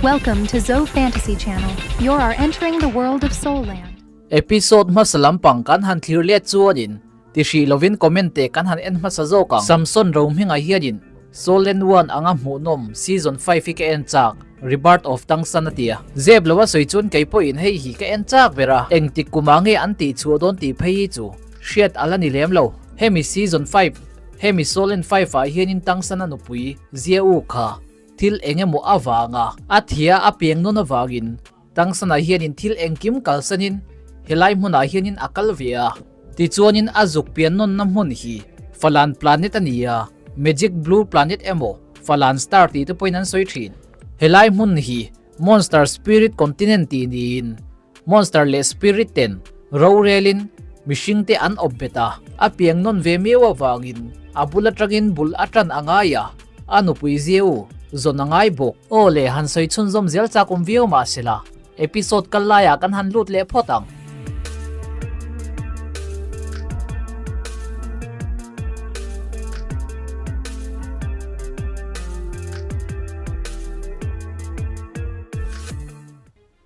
Welcome to Zo Fantasy Channel. You are entering the world of Soul Land. Episode hmasa lampang kan han thlir let chuanin ti hrih lovin comment te kan han en hmasa zawk ang. Samson Rohminga hianin Soul Land One anga hmuhnawm season 5 hi ka en chak, Rebirth of Tangsan a ti a. Zep lo a sawi chuan kei pawhin hei hi ka en chak ber a, engtik kumah nge an tih chhuah dawn tih phei hi chu hriat a la ni lem lo. Hemi season 5, hemi Soul Land 5 ah hianin Tangsan a nupui Zia U kha thil eng emaw avanga a thia a piang nawn avangin Tangsanah hianin thil engkim kalsanin helai hmunah hianin a kal ve a, tichuanin a zuk pian nawnna hmun hi Falan Planet a ni a, Magic Blue Planet emaw Falan Star tih te pawhin an sawi thin. Helai hmun hi Monster Spirit Continent tih niin Monster leh Spirit ten rorelin mihringte an awp bet a, a piang nawn ve miau avangin a bul atangin bul a tan a ngai a, a nupui Zeu zawn a ngai bawk. Aw le, han sawi chhunzawm zel chak awm viau mah sela, episode kal laiah kan han lut leh phawt ang.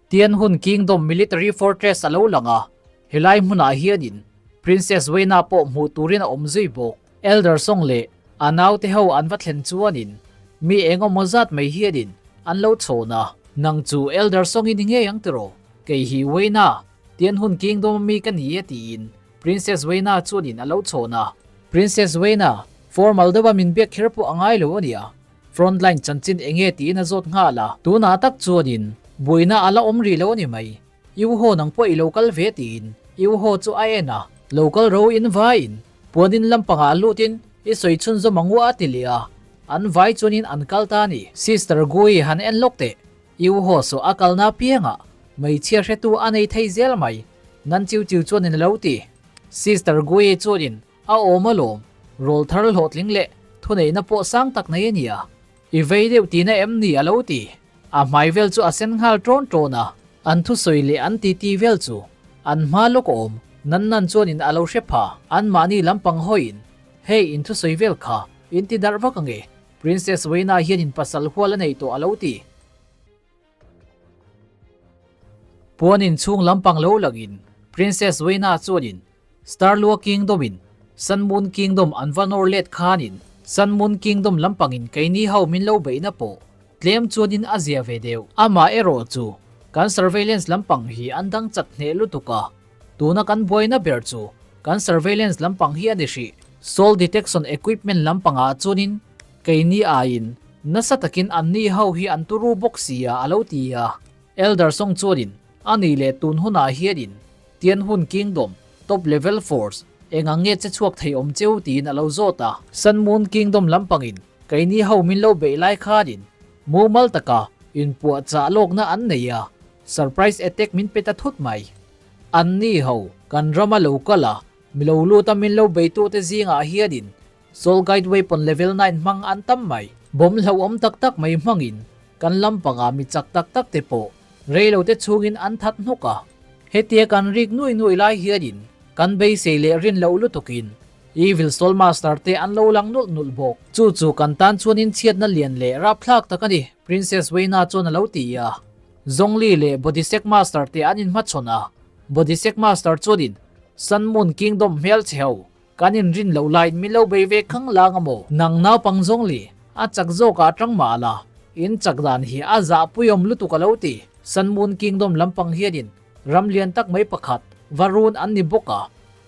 Tianhun Kingdom Military Fortress a lo lang a, helai hmunah hianin Princess Weina pawh hmuh turin a awm zui bawk. Elder Song leh a naute ho an va thlen chuanin mi eng emaw zat mai hianin an lo chhawn a. Nang chu Elder Song i ni ngei ang tiraw? Kei hi Weina, Tianhun Kingdom a mi ka ni e tiin Princess Weina chuanin a lo chhawn a. Princess Weina, formal deuha min biak kher pawh a ngai lo a nia. Frontline chanchin enge tiin a zawt nghal a, tunah tak chuanin buaina a la awm rih lo a ni mai. I u haw nang pawh i lo kal ve tiin i u haw chu a en a, lo kal ro in vaiin puanin lampangah lutin i sawi chhunzawm ang u a ti leh a, an vai chuanin an kal ta a ni. Sister Gui han en lawk teh, i u haw saw a kalna apiangah hmeichhia hretu a nei thei zel mai, nan chiu chiu chuanin a lo ti. Sister Gui chuanin A awm alawm, rawl thar hlawhtling leh thuneihna pawh sang tak nei a nia. I vei deuh tihna em ni a lo ti. A hmai vel chu a sen nghal ṭawn ṭawn a, an thusawi leh an titi vel chu an hma lawk awm nan nan chuanin a lo hre pha. Anmahni lampang hawiin, Hei in thusawi vel kha in ti darh vak ange, Princess Weina hianin pasal hual a nei tawh a lo ti. Puan inchhung lampang lo langin Princess Weina chuanin Starlua Kingdom-in Sun Moon Kingdom an va nawr let khanin Sun Moon Kingdom lampangin keini ho min lo beihna pawh tlem chuanin a zia ve deuh. Amah erawh chu kan surveillance lampang hi an dang chat hneh lutuk a, tuna kan buaina ber chu kan surveillance lampang hi a ni hrih. Soul detection equipment lampangah chuanin Keini aiin nasa takin anni ho hi an turu bawk sia a lo ti a. Elder Song chuanin a ni leh tun hunah hianin Tianhun Kingdom top level force eng ang nge che chhuak thei awm cheu tiin a lo zawt a. Sun Moon Kingdom lampangin keini ho min lo beih lai khanin mumal taka inpuahchah lawkna an nei a, surprise attack min pe ta thut mai. Anni ho kan rama lo kal a, mi lo lut a min lo beitute zingah hianin Soul Guide Weapon Level 9 hmang an tam mai. Bomb hlauhawm tak tak mai hmangin kan lampangah mi chak tak tak te pawh reilote chhungin an that hnawk a. Hetia kan rik nuai nuai lai hianin kan beisei leh rin loh lutukin Evil Soul Master te an lo lang nulh nulh bawk. Chu chu kan tan chuanin chhiatna lian leh rapthlak tak a ni, Princess Weina chuan a lo ti a. Zhongli leh Bodhisek Master te an inhmachhawn a, Bodhisek Master chuanin Sun Moon Kingdom hmelchhe ho Kan inrin loh laiin min lo bei ve khang lang a maw? Nang naupang zawng li, a chak zawk ah tang mah la, in chak dan hi a zahpuiawm lutuk a lo ti. Sun Moon Kingdom lampang hianin ram lian tak mai pakhat, Varun an ni bawk a,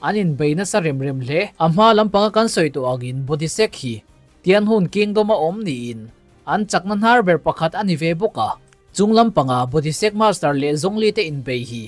an inbei nasa rem rem hle. A hma lampanga kan sawi tawh angin Bodhisek hi Tianhun Kingdom a awm niin an chakna hnar ber pakhat a ni ve bawk a. Chung lampanga Bodhisek Master leh Zhongli te inbei hi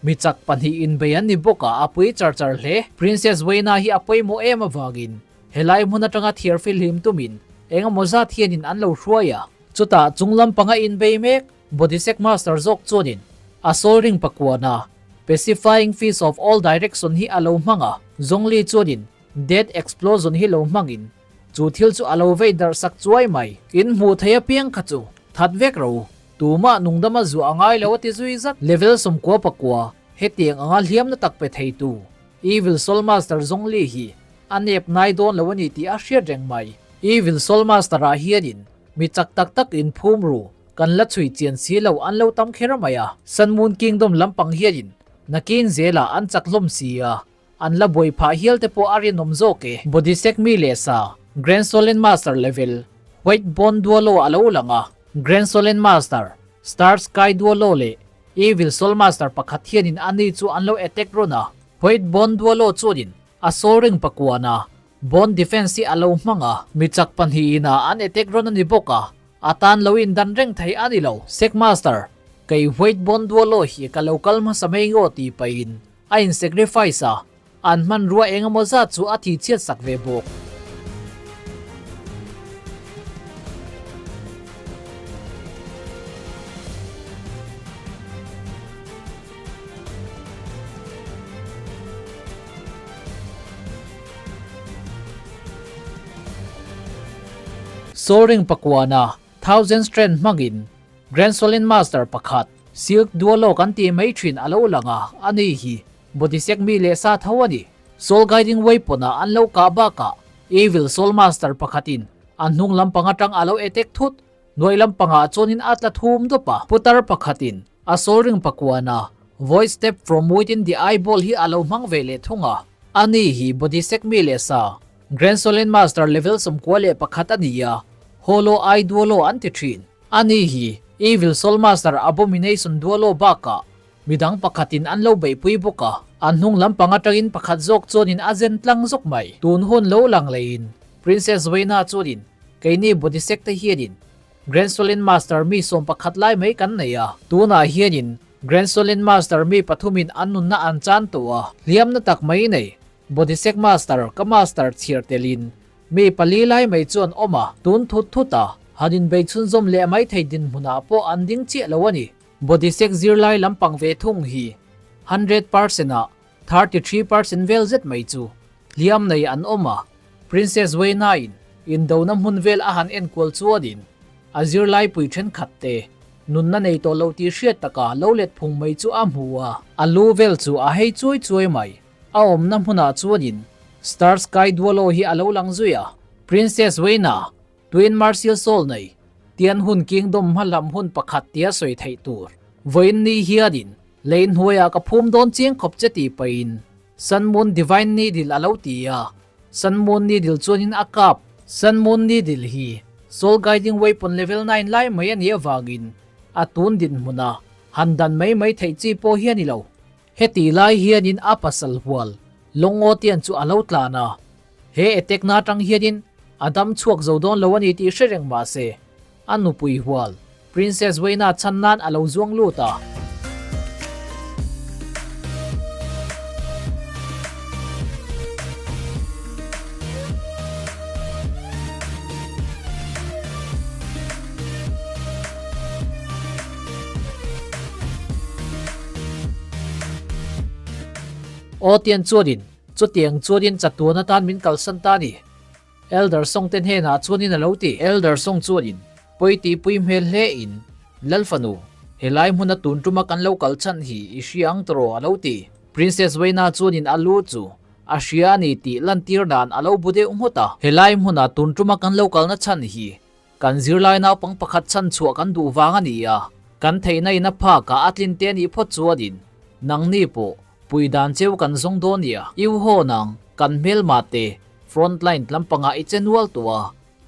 Mi chak pahnih inbei an ni bawk a, a pui char char hle. Princess Weina hi a pawimawh em avangin helai hmun atanga thiar fihlim tumin engemaw zat hianin an lo hruai a. Chutah chung lampanga inbei mek Bodhisek Master zawk chuanin a soul ring pakuana Pacifying Fist of All Direction hi a lo hmang a, Zhongli chuanin Death Explosion hi lo hmangin chu thil chu a lo vei darh sak chuai mai. In hmuh thei apiang kha chu that vek ro u. Tumah nungdama zuah a ngai lo a ti zui zat. Level 94 hetiang anga hliamna tak pe theitu Evil Soul Master Zhongli hi a nep nai dawn lo a ni tih a hriat reng mai. Evil Soul Master ah hianin mi chak tak tak in phum ru. Kan la chhui chian si lo an lo tam kher mai a. Sun Moon Kingdom lampang hianin nakin zelah an chak hlawm si a, an la buai phah hial te pawh a rinawm zawk e. Bodhisek mi leh sa, Grand Solen Master level, White Bone Duolo a lo lang a. Grand Solen Master, Star Sky Duolo leh Evil Soul Master pakhat hianin ani chu an lo attack rawn a. White Bone Duolo chuanin a soul ring pakuana Bone Defense hi a lo hmang a. Mi chak pahnihin a an attack rawn a ni bawk a, a tan lo in dan reng thei a ni lo. Sek Master, kei White Bone Duolo hi ka lo kal hmasa mai ngaw tih pahin a in sacrifice a, an hmanrua eng emaw zat chu a thih chhiat sak ve bawk. Soaring pakuana Thousand Strand hmangin Grand Solin Master pakhat Silk Duolo kan tih mai thin a lo lang a, ani hi Bodhisek mi leh sa tho a ni. Soul Guiding Weapon-ah an lo kah bakah Evil Soul Master pakhatin a hnung lampang atang a lo attack thut. Hnuai lampangah chuanin a tla thum dawp a, putar pakhatin a soul ring pakuana Void Step from Within the Eyeball hi a lo hmang ve leh thung a. Ani hi Bodhisek mi leh sa Grand Solen Master level 91 a ni a, Hollow Eye Duolo an ti thin. Ani hi Evil Soul Master Abomination Duolo bakah midang pakhatin an lo beihpui bawk a, an hnung lampang atangin pakhat zawk chuanin a zen tlang zawk mai. Tun hun lo lang leiin Princess Weina chuanin keini Bodhisek te hianin Grand Solen Master mi 11 lai mai kan nei a, tunah hianin Grand Solen Master mi pathumin an nunna an chan tawh a, hliamna tak mai nei Bodhisek Master ka Master chhiar telin mi pali lai mai chuan awm a, tun thut thut a, han inbei chhunzawm leh mai thei dinhmunah pawh an ding chiah lo a ni. Bodhisek zirlai lampang ve thung hi 100% ah 33% vel zet mai chu hliam nei an awm a, Princess Weina-in indona hmun vel a han enkual chuanin a zirlai pui thenkhat te nunna nei tawh lo tih hriat taka lo let phung mai chu a hmu a, a lu vel chu a hei chuai chuai mai. A awmna hmunah chuanin Star Sky Duolo hi a lo lang zui a, Princess Weina Twin Martial Soul nei Tian Hun Kingdom hma lam hun pakhat tia sawi theih tur. Vawiin ni hianin lei hnuaiah ka phum dawn chiang khawp che tih pahin Sun Moon Divine Needle a lo ti a, Sun Moon Needle chuanin a kap. Sun Moon Needle hi Soul Guiding Weapon Level 9 lai mai a nih avangin a tun dinhmuna han dan mai mai theih chi pawh hi a ni lo. Heti lai hianin a pasal hual Longo Tian chu a lo tlan a, he attack na atang hianin a dam chhuak zo dawn lo a ni tih hre reng mah se, a nupui hual Princess Weina chhan nan a lo zuang lut a. Aw tian chuanin, chutiang chuanin chatuan atan min kalsan ta a ni. Elder Song te hnenah chuanin a lo ti. Elder Song chuanin pawi tihpui hmel hle in, Lal fanu, helai hmuna tun tuma kan lo kal chhan hi i hria ang tawh a lo ti. Princess Weina chuanin a lu chu a hria a ni tih lantir dan a lo bu deuh nghut a. Helai hmuna tun tuma kan lo kalna chhan hi Kan zirlai naupang pakhat chhan chhuah kan duh vang a ni a, kan theihna in a phak ah a tlin te nih phawt chuanin nangni pawh pui dan cheu kan zawng dawn nia. Iu haw nang, kan hmelma te front line tlampangah i che nual tawh a,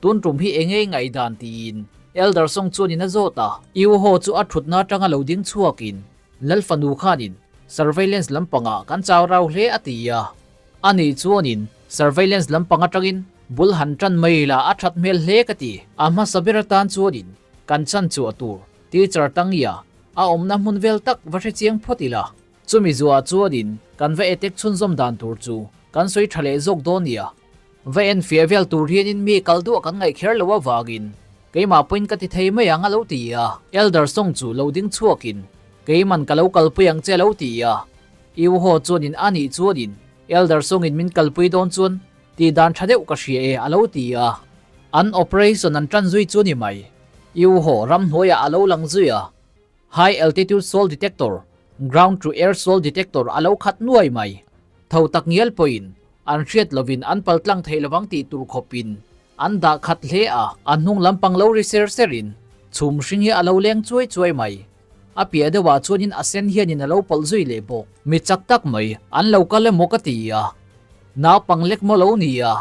tun tum hi engei ngaihdan tiin Elder Song chuanin a zawt a. Iu haw chu a thutna atanga lo ding chhuakin Lal fanu khanin surveillance lampangah kan chau rau hle a ti a. A nih chuanin surveillance lampang atangin bul han tan mai la a that hmel hle ka ti. A hmasa ber atan chuanin kan chan chhuah tur teacher Tangya a awmna hmun vel tak va hre chiang phawt ila. Chumi zuah chuanin kan va etek chhunzawm dan tur chu kan sawi tha leh zawk dawn nia. Va en fiah vel tur hianin mi kal duah kan ngaih kher lo avangin keimah pawhin ka ti thei mai ang a lo ti a. Elder Song chu lo ding chhuakin keiman ka lo kalpui ang che a lo ti a. Iu haw chuanin a nih chuanin Elder Songin min kalpui dawn chuan tih dan tha deuh ka hria e a lo ti a. An operation an tan zui chu ni mai. Iu haw ramhnuaiah a lo lang zui a. High altitude soil detector, ground to air soil detector a lo khat nuai mai. Tho tak ngial pawhin an hriat lovin an pal tlang thei lovang tih tur khawpin an dah khat hle a. A hnung lampang lo ri ser serin Chhum hring hi a lo leng chuai chuai mai. A piah deuhah chuanin a sen hianin a lo pawlh zui leh bawk. Mi chak tak mai, an lo kal emaw ka ti a. Naupang lek maw lo ni a?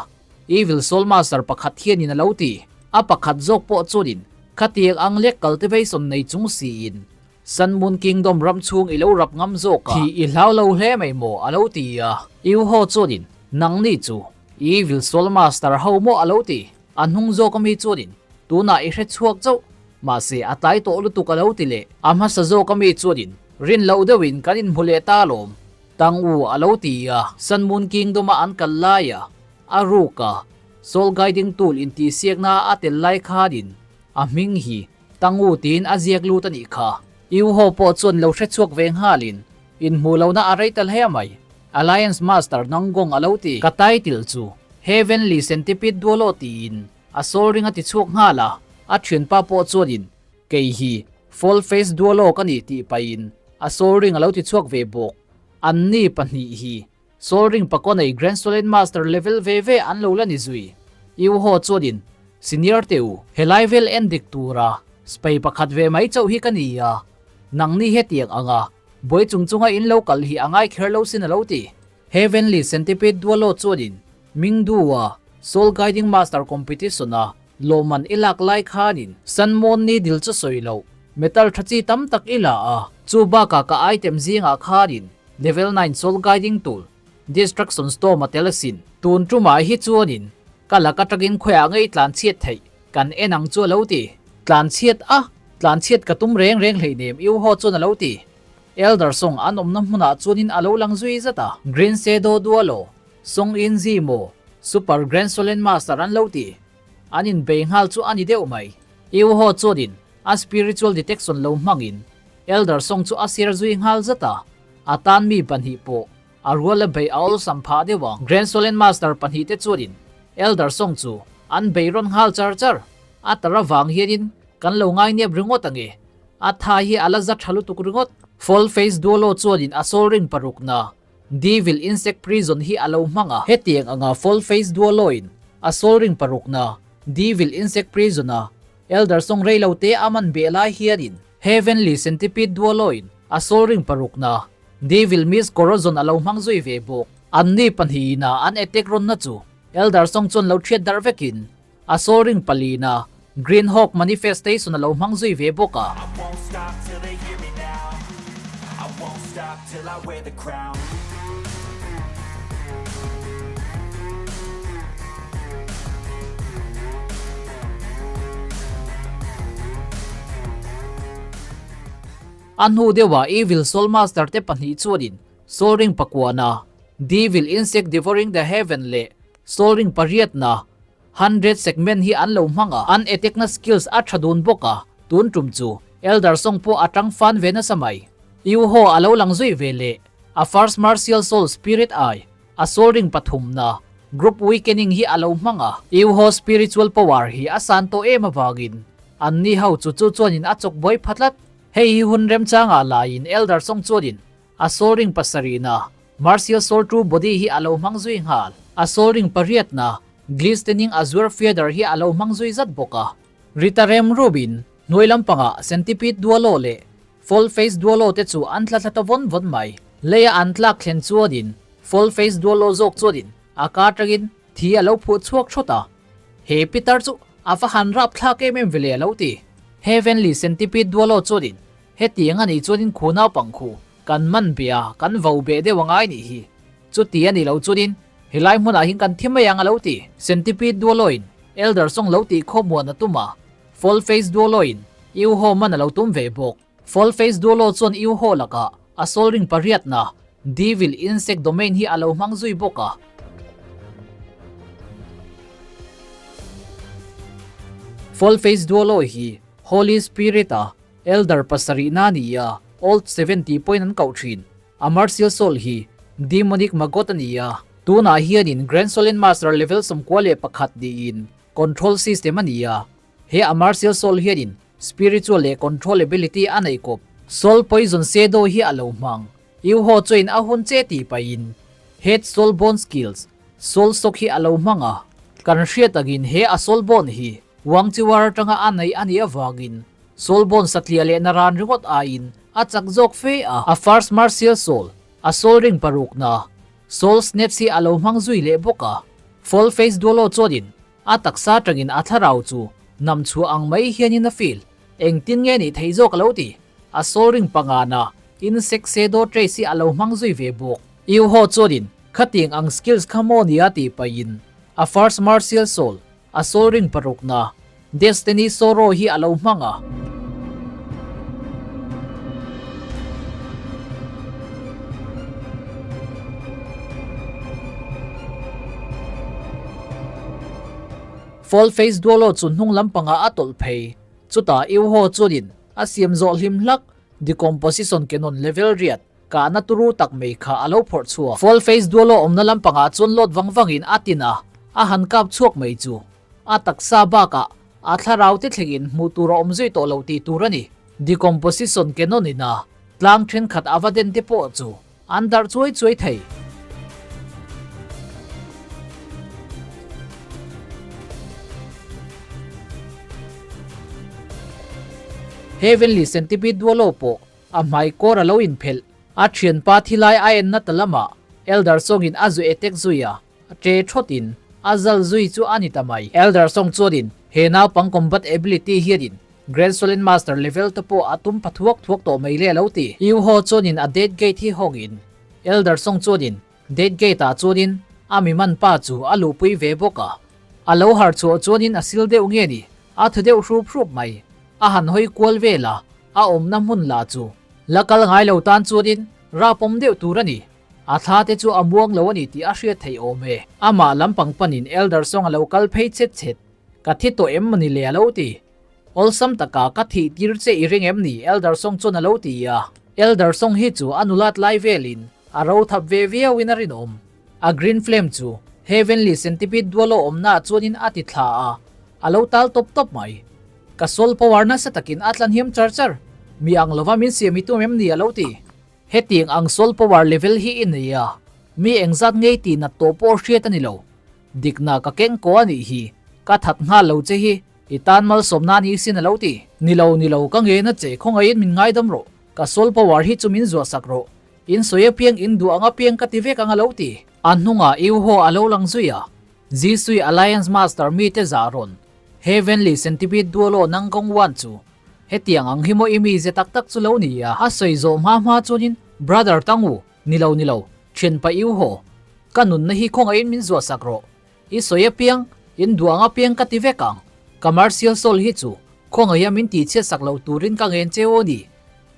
Evil Soul Master pakhat hianin a lo ti. A pakhat zawk pawh chuanin khatiang ang lek cultivation nei chung siin Sun Moon Kingdom ram chhung i lo rap ngam zawk a. Thih i hlau lo hle mai maw? a lo ti a. Yu Ho chuanin, Nangni chu Evil Soul Master ho maw? a lo ti. A hnung zawk ami chuanin, Tunah i hre chhuak chauh, mahse a tlai tawh lutuk a lo ti leh. A hmasa zawk ami chuanin, Rin loh deuhin kan inhmu leh ta alawm, Tang U a lo ti a. Sun Moon Kingdom-a an kal laia a ruka Soul Guiding Tool intihsiakna a tel lai khanin a hming hi Tang U tiin a ziak lut a nih kha. Yu Ho pawh chuan lo hre chhuak ve nghalin inhmuh lohna a rei ta hle mai. Alliance Master Nanggong a lo ti. Ka title chu Heavenly Centipede Duolo tiin a soul ring a ti chhuak nghal a, a thianpa pawh chuanin kei hi Fall Face Duolo ka ni tih pahin a soul ring a lo ti chhuak ve bawk. Anni pahnih hi soul ring pakaw nei Grand Solid Master level ve ve an lo la ni zui. Yu Ho chuanin Senior te u, helai vel en dik tura spy pakhat ve mai chauh hi ka ni a, nangni hetiang anga Buai chung chunga in lo kal hi a ngai kher lo sin a lo ti. Heavenly Centipede Duolo chuanin Mingdu-a Soul Guiding Master Competition-a lawmman i lak lai khanin Sanmawn ni dil chu sawi loh metal tha chi tam tak i la a, chu bakah ka item zingah khanin Level 9 Soul Guiding Tool Destruction Storm a tel asin. Tun tumah hi chuanin ka lak atangin khawiah ngei tlan chhiat theih kan en ang chu a lo ti. Tlan chhiat a, tlan chhiat ka tum reng reng hleinem Yu Ho chuan a lo ti. Elder Song an awmna hmunah chuanin a lo lang zui zat a. Green Shadow Dualo, Song In Zi maw, Super Grand Solen Master an lo ti. An inbei nghal chu a ni deuh mai. Yu Ho chuanin a spiritual detection lo hmangin Elder Song chu a sir zui nghal zat a. A tan mi pahnih pawh a rual a bei a awlsam phah deuh ang. Grand Solen Master pahnihte chuanin Elder Song chu an bei rawn nghal char char. A tar avang hianin kan lo ngainep ringawt ange. A tha hi a la za tha lutuk ringawt. Fall Face Duolo chuanin a soul ring parukna Devil Insect Prison hi a lo hmang a. Hetiang anga Fall Face Duolo-in a soul ring parukna Devil Insect Prison-a Elder Song reilo te a man beh lai hianin Heavenly Centipede Duolo-in a soul ring parukna Devil Mist Corrosion a lo hmang zui ve bawk. Anni pahnihin-a an attack rawnna chu Elder Song chuan lo thiat darh vekin a soul ring palina Green Hawk Manifestation a lo hmang zui ve bawk a. A hnu deuhah Evil Soul Master te pahnih chuanin Soul Ring pakuana, Devil Insect Devouring the Heaven leh Soul Ring pariatna, Hundred Segment hi an lo hmang a, an attack na skills a tha dun bawk a, tun tum chu Elder Song pawh a tang fan ve nasa mai. Yu Ho a lo lang zui ve leh a First Martial Soul Spirit Eye, a Soul Ring pathumna, Group Weakening hi a lo hmang a. Yu Ho spiritual power hi a san tawh em avangin anni ho chu chu chuanin a chawk buai pha tlat. Hei hi hun remchangah laiin Elder Song chuanin a Soul Ring pasarihna, Martial Soul True Body hi a lo hmang zui nghal. A Soul Ring pariatna, Glistening Azure Feather hi a lo hmang zui zat bawk a. Rita Rem Rubin hnuai lampangah Centipede Duolo leh Fall Face Duolo te chu an tla thla ta vawn vawn mai. Leia an tlak thlen chuanin Fall Face Duolo zawk chuanin a ka atangin thi a lo phuh chhuak thawt a. He pitar chu a va han rap thlak em em vele a lo ti. Heavenly Centipede Duolo chuanin hetiang a nih chuanin khu naupang khu kan man beh a, kan vo beh deuh angai nih hi. Chuti a nih loh chuanin helai hmunah hian kan thi mai ang a lo ti. Centipede Duoloin Elder Song lo tih khawmuan a tum a, Fall Face Duoloin Yu Ho man a lo tum ve bawk. Fall Face Duolo chuan Yu Ho lakah a Soul Ring pariatna Devil Insect Domain hi a lo hmang zui bawk a. Fall Face Duolo hi Holy Spirit-a Elder pasarihna a ni a, Old Seven tih pawhin an koh thin. A Martial Soul hi Demonic Maggot a ni a, tunah hianin Grand Solen Master level 11 niin Control System a ni a. He a Martial Soul hianin Spiritual leh Control ability a nei kawp. Soul Poison Shadow hi a lo hmang. Yu Ho chuin a hun che tih pahin Head Soul Bone Skills, Soul Shock hi a lo hmang a. Kan hriat angin he a Soul Bone hi Wang Chiwar atanga a nei a nih avangin. Soul Bond satliah leh naran ringawt aiin a chak zawk fe a. A first martial soul, a soul ring parukna, Soul Snaps hi a lo hmang zui leh bawk a. Fall Face Duolo chuanin a taksa atangin a thlarau chu nam chhuah ang mai hianin a feel. Engtin nge nih theih zawk a lo ti? A soul ring pangana Insect Shadow Trace hi a lo hmang zui ve bawk. Iuho chuanin khating ang skills kha maw nia tih pahin a first martial soul, a soul ring parukna, Destiny Sorrow hi a lo hmang a. Fall Face Duolo chu hnung lampangah a tawlh phei. Chutah Iuho chuanin a siam zawh hlim hlak, Decomposition Cannon level riat, kahna turu tak mai kha a lo phawrh chhuak. Fall Face Duolo awmna lampangah chuan lawt vang vangin a tin a, a han kap chhuak mai chu. A taksa bakah a thlarau te thlengin hmuh tur a awm zui tawh lo tih tur a ni. Decomposition Cannon in a tlang thenkhat a va den te pawh chu an darh chuai chuai thei. Heavenly Centipede Duolo pawh a hmai kawr a lo inphelh. A thianpa thilai a enna ta lamah Elder Songin a zu etek zui a. Ṭe ṭhawtin a zal zui chu a ni ta mai. Elder Song chuanin he naupang combat ability hianin Grand Solen Master level te pawh a tum pha thuak thuak tawh mai le a lo ti. Yu Ho chuanin a Death Gate hi hawngin Elder Song chuanin Death Gate ah chuanin a mi man pa chu a luhpui ve bawk a. A lo harh chhuah chuanin a sil deuh nge ni, a tha deuh hrup hrup mai. A han hawi kual vel a, a awmna hmun lah chu la kal ngai lo tan chuanin rapawm deuh tur a ni. A thla te chu a muang lo a ni tih a hriat theih awm e. Amah lampang panin Elder Song a lo kal phei chet chet. Ka thi tawh em mawni le a lo ti. Awlsam taka ka thih tir che i ring em ni Elder Song chuan a lo ti a. Elder Song hi chu a nulat lai velin a ro thap ve viauin a rinawm. A green flame chu Heavenly Centipede dualo awmnaah chuanin a ti thla a, a lo tal tawp tawp mai. Ka soul power nasa takin a tla hniam char char. Mi ang lova min siam i tum em ni a lo ti. Hetiang ang soul power level hi i nei a, mi engzat ngei tih nat tawh pawh hriat a ni lo. Dikna ka keng ko a nih hi, ka that nghal lo che hi, i tan malsawmna a ni sin a lo ti. Ni lo, ni lo, ka ngena che, khawngaihin min ngaidam rawh, ka soul power hi chu min zuah sak rawh, in sawi apiang in duh ang apiang ka ti vek ang a lo ti. A hnungah Iuho a lo lang zui a, Zisui Alliance Master mite zah rawn, Heavenly Centipede Duolo Nangkawng Wan chu Hetiang ang hi maw i mize tak tak chu lo ni a? A sawi zawh hma hma chuanin, Brother Tangu, ni lo ni lo, thianpa iu haw. Ka nunna hi khawngaihin min zuah sak rawh. I sawi apiang, in duh ang apiang ka ti vek ang. Ka martial soul hi chu khawngaiha min tihchhiat sak lo turin ka ngen che aw ni.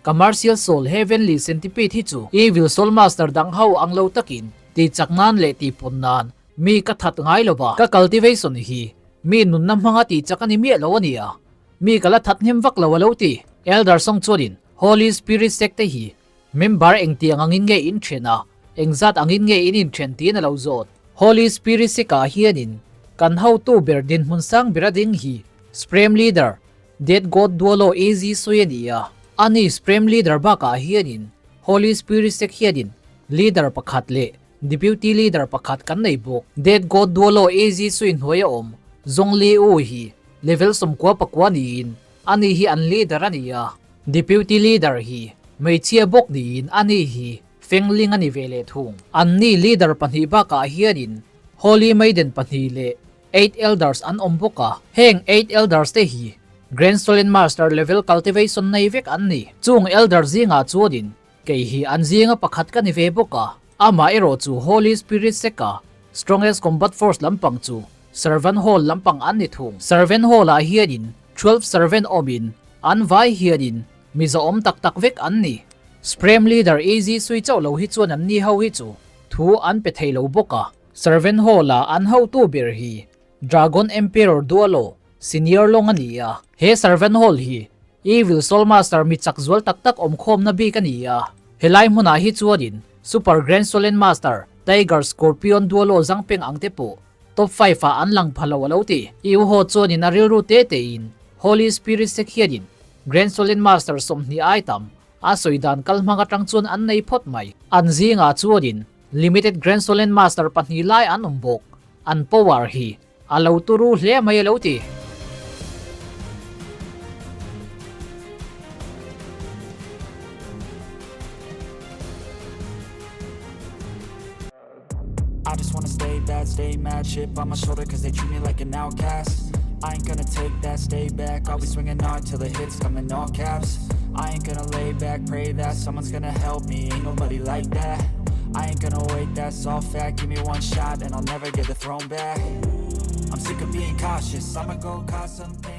Ka martial soul Heavenly Centipede hi chu Evil Soul Master dang ho ang lo takin tihchak nan leh tihpawn nan mi ka that ngai lo va. Ka cultivation hi mi nunna hmanga tihchak a ni miah lo a nia. Mi ka la that hnem vak lo a lo ti. Elder Song chuanin Holy Spirit sect te hi member engtiang angin nge in then a, engzat angin nge in inthen tiin a lo zawt. Holy Spirit sect ah hianin kan hotu ber dinhmun sang ber a ding hi Supreme Leader Dead God Duolo AZ sawi a ni a. Ani Supreme Leader bakah hianin Holy Spirit sect hianin Leader pakhat leh Deputy Leader pakhat kan nei bawk. Dead God Duolo AZ sawi hnuai a awm Zong Li U hi Level 99 niin ani hi an leader a ni a, Deputy Leader hi hmeichhia bawk niin ani hi Fengling a ni ve leh thung. Anni leader pahnih bakah hianin Holy Maiden pahnih leh Eight Elders an awm bawk a, heng Eight Elders te hi Grand Solen Master level cultivation nei vek an ni. Chung Elder zingah chuanin Kei hi an zinga pakhat ka ni ve bawk a, amah erawh chu Holy Spirit Seka, Strongest Combat Force lampang chu Servant Hall lampang an ni thung. Servant Hall ah hianin 12 servant awmin an vai hianin mi zawhawm tak tak vek an ni. Supreme Leader AZ Sui chauh lo hi chuan an ni ho hi chu thu an pe thei lo bawk a. Servant Hall a an hotu ber hi Dragon Emperor Dualo Senior lawng a ni a. He Servant Hall hi Evil Soul Master mi chak zual tak tak awm khawmna bik a ni a. Helai hmunah hi chuanin Super Grand Solen Master Tiger Scorpion Dualo zangpeng ang te pawh Top 5 ah an lang pha lo a lo ti. Iu ho chuanin a rilru te tein Holy Spirit sek hianin Grand Solen Master 20 ai tam a sawi dan kal hmang atang chuan an nei phawt mai. An zingah chuanin Limited Grand Solen Master pahnih lai an awm bawk. An power hi a lo turu hle mai a lo ti. I just wanna stay bad, stay mad. Chip on my shoulder cause they treat me like an outcast. I ain't gonna take that, stay back. I'll be swinging hard till the hits come in all caps. I ain't gonna lay back, pray that someone's gonna help me. Ain't nobody like that. I ain't gonna wait, that's all fact. Give me one shot and I'll never get the throne back. I'm sick of being cautious. I'ma go cause something.